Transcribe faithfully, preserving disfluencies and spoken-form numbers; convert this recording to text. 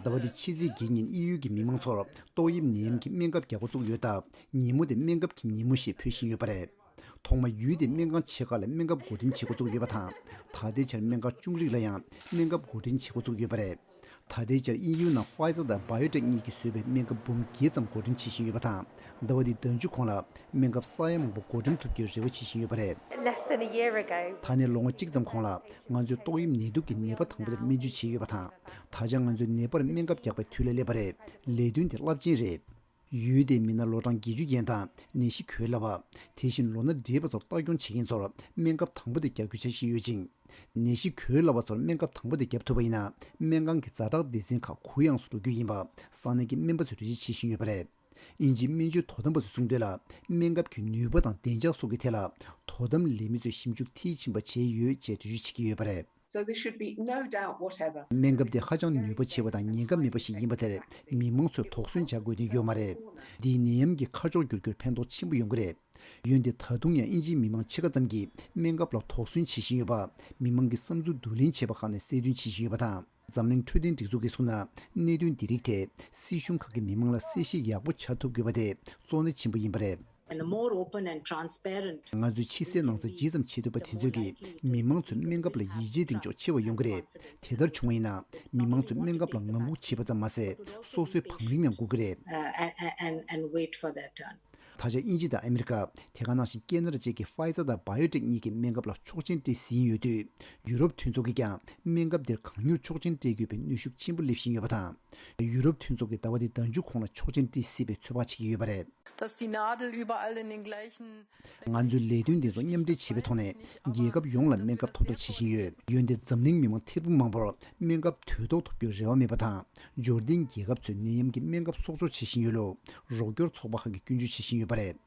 ཟླ་བ་འདིའི་ཕྱི་ཚེས་བརྒྱད་ཉིན་དབྱིན་ཡུལ་གྱི་མི་མང་ཚོར་ཏོག་དབྱིབས་ནད་ཡམས་ཀྱི་སྨན་ཁབ་རྒྱག་འགོ་བཙུགས་ཡོད་སྟབས། ཉིན་མོ་དེ་སྨན་ཁབ་ཀྱི་ཉིན་མོ་ཞེས་འབོད་བཞིན་ཡོད་པ་རེད། ཐོག་མར་ཡུལ་དེའི་སྨན་ཁང་ཆེ་ཁག་ལ་སྨན་ཁབ་བགོ་འགྲེམས་བྱེད་འགོ་བཙུགས་ཡོད་པ་དང་། ད་ལྟའི་ཆར་སྨན་ཁང་བཅུ་རིགས་ལ་ཡང་སྨན་ཁབ་བགོ་འགྲེམས་བྱེད་འགོ་བཙུགས་ཡོད་པ་རེད། ད་ལྟའི་ཆར་དབྱིན་ཡུལ་ནང་Pfizer་དང་BioNTech་གཉིས་ཀྱིས་བཟོས་པའི་སྨན་ཁབ་འབུམ་བརྒྱད་ཙམ་བགོ་འགྲེམས་བྱེད་བཞིན་ཡོད་པ་དང་། ཟླ་བ་འདིའི་ཟླ་མཇུག་གོང་ལ་སྨན་ཁབ་ས་ཡ་མང་པོ་བགོ་འགྲེམས་ཐུབ་རྒྱུའི་རེ་བ་བྱེད་བཞིན་ཡོད་པ་རེད། Less than a year ago. ད་ནས་ལོ་ངོ་གཅིག་ཙམ་གོང་ལ་ང་ཚོས་ཏོག་དབྱིབས་ནད་དུག་གི་ནད་པ་དང་པོ་དེར་སྨན་བཅོས་བྱས་ཡོད་པ་དང་། ད་ཆ་ང་ཚོས་ནད་པར་སྨན་ཁབ་རྒྱག་པའི་དུས་ལ་སླེབས་པ་རེད། ལས་དོན་དེ་རླབས་ཆེན་རེད། ཡུལ་དེའི་མི་སྣ་ལོ་གྲངས་བརྒྱད་ཅུ་ཡན་དང་ནད་གཞི་འགོས་སླ་བ། དེ་བཞིན་ལོ་ན་བགྲེས་པ་ཚོར་ལྟ་སྐྱོང་བྱེད་མཁན་ཚོར་སྨན་ཁབ་དང་པོ་དེ་རྒྱག་རྒྱུ་འཆར་གཞི་ཡོད་ཅིང་། ནད་གཞི་འགོས་སླ་བ་ཚོར་སྨན་ཁབ་དང་པོ་དེ་བརྒྱབ་ཐུབ་པ་ཡིན་ན། སྨན་ཁང་གི་ཛ་དྲག་སྡེ་ཚན་ཁག་གུ་ཡངས་སུ་འགྲོ་རྒྱུ་ཡིན་པ་ས་གནས་ཀྱི་སྨན་པ་ཚོས་འགྲེལ་བརྗོད་བྱེད་བཞིན་ཡོད་པ་རེད། དབྱིན་ཇིའི་སྨན་བཅོས་དོ་དམ་པ་ཚོས་གསུངས་དོན་ལ། སྨན་ཁབ་ཀྱི་ནུས་པ་དང་བདེ་འཇགས་སོགས་ཀྱི་ཐད་ལ་དོ་དམ་ལས་མི་ཚོས་ཞིབ་འཇུག་མཐིལ་ཕྱིན་པ་བྱས་ཡོད་ཅེས་འགྲེལ་བརྗོད་བྱེད་ཀྱི་ཡོད་པ་རེད། So there should be no doubt whatever. སྨན་ཁབ་དེ་ཧ་ཅང་ནུས་པ་ཆེ་བ་དང་ཉེན་ཁ་མེད་པ་ཞིག་ཡིན་པ་དེར་མི་མང་ཚོས་དོགས་ཟོན་བྱ་དགོས་དོན་ཡོད་མ་རེད། འདིས་ནད་ཡམས་ཀྱི་ཁ་ཕྱོགས་བསྒྱུར་རྒྱུར་ཕན་ཐོགས་ཆེན་པོ་ཡོང་གི་རེད། འོན་ཏེ་ད་དུང་ཡང་དབྱིན་ཇིའི་མི་མང་ཕྱེད་ཀ་ཙམ་གྱིས་སྨན་ཁབ་ལ་དོགས་ཟོན་བྱེད་བཞིན་ཡོད་པ། མི་མང་གི་བསམ་ཚུལ་བསྡུ་ལེན་བྱས་པ་ཁག་ནས་གསལ་སྟོན་བྱེད་བཞིན་ཡོད་པ་དང་། འཛམ་གླིང་འཕྲོད་བསྟེན་སྒྲིག་འཛུགས་ཀྱིས་གསུངས་ན། གནད་དོན་འདི་རིགས་ཐད་སྲིད་གཞུང་ཁག་གིས་མི་མང་ལ་གསལ་བཤད་ཡག་པོ་བྱ་ཐུབ་དགོས་པ་དེ་གཙོ་གནད་ཆེན་པོ་ཡིན་པ་རེད། And the more open and transparent. ང་ཚོས་ཕྱི་གསལ་ནང་གསལ་ཇི་ཙམ་བྱེད་ཐུབ་པ་དེ་ཚོས་ཀྱིས་མི་མང་ཚོའི་སྨན་ཁབ་ལ་ཡིད་ཆེས་གདེང་འཇོག་ཆེ་བ་ཡོང་གི་རེད། དེ་ལྟར་བྱུང་བ་ཡིན་ན་མི་མང་ཚོས་སྨན་ཁབ་ལ་ངང་སྒུག་བྱེད་པ་ཙམ་མ་ཟད་སོ་སོའི་བང་རིམ་ཡང་སྒུག་གི་རེད། Uh, and, and, and wait for their turn. ད་ཆ་དབྱིན་ཇི་དང་ཨ་མི་རི་ཀ། དེ་ག་ནང་བཞིན་ཁེ་ན་ཌ་བཅས་ཀྱིས་Pfizer་དང་BioNTech་གཉིས་ཀྱི་སྨན་ཁབ་ལ་ཆོག་མཆན་སྤྲད་ཟིན་ཡོད་དུས། ཡུ་རོབ་མཐུན་ཚོགས་ཀྱིས་ཀྱང་སྨན་ཁབ་དེར་གང་མྱུར་ཆོག་མཆན་སྤྲད་དགོས་པའི་གནོན་ཤུགས་ཆེན་པོ་སླེབས་བཞིན་ཡོད་པ་དང་། ཡུ་རོབ་མཐུན་ཚོགས་ཀྱིས་ཟླ་བ་འདིའི་ཟླ་མཇུག་གོང་ལ་ཆོག་མཆན་སྤྲད་སྲིད་པའི་ཚོད་དཔག་བྱེད་ཀྱི་ཡོད་པ་རེད། Dass die Nadel überall in den gleichen. ང་ཚོས་ལས་དོན་འདི་ཚོ་མཉམ་འབྲེལ་བྱེད་པའི་ཐོག་ནས་རྒྱལ་ཁབ་ཡོངས་ལ་སྨན་ཁབ་ཐོབ་ཐབས་བྱེད་བཞིན་ཡོད། འོན་ཏེ་འཛམ་གླིང་མི་མང་ཐེར་འབུམ་མང་པོར་སྨན་ཁབ་དུས་ཐོག་ཐོབ་རྒྱུའི་རེ་བ་མེད་པ་དང་། འབྱོར་ལྡན་རྒྱལ་ཁབ་ཚོས་ནད་ཡམས་ཀྱི་སྨན་ཁབ་གསོག་འཇོག་བྱེད་བཞིན་ཡོད་ལུགས་རོགས་སྐྱོར་ཚོགས་པ་ཁག་གིས་སྐྱོན་བརྗོད་བྱེད་བཞིན་ཡོད་པ་རེད།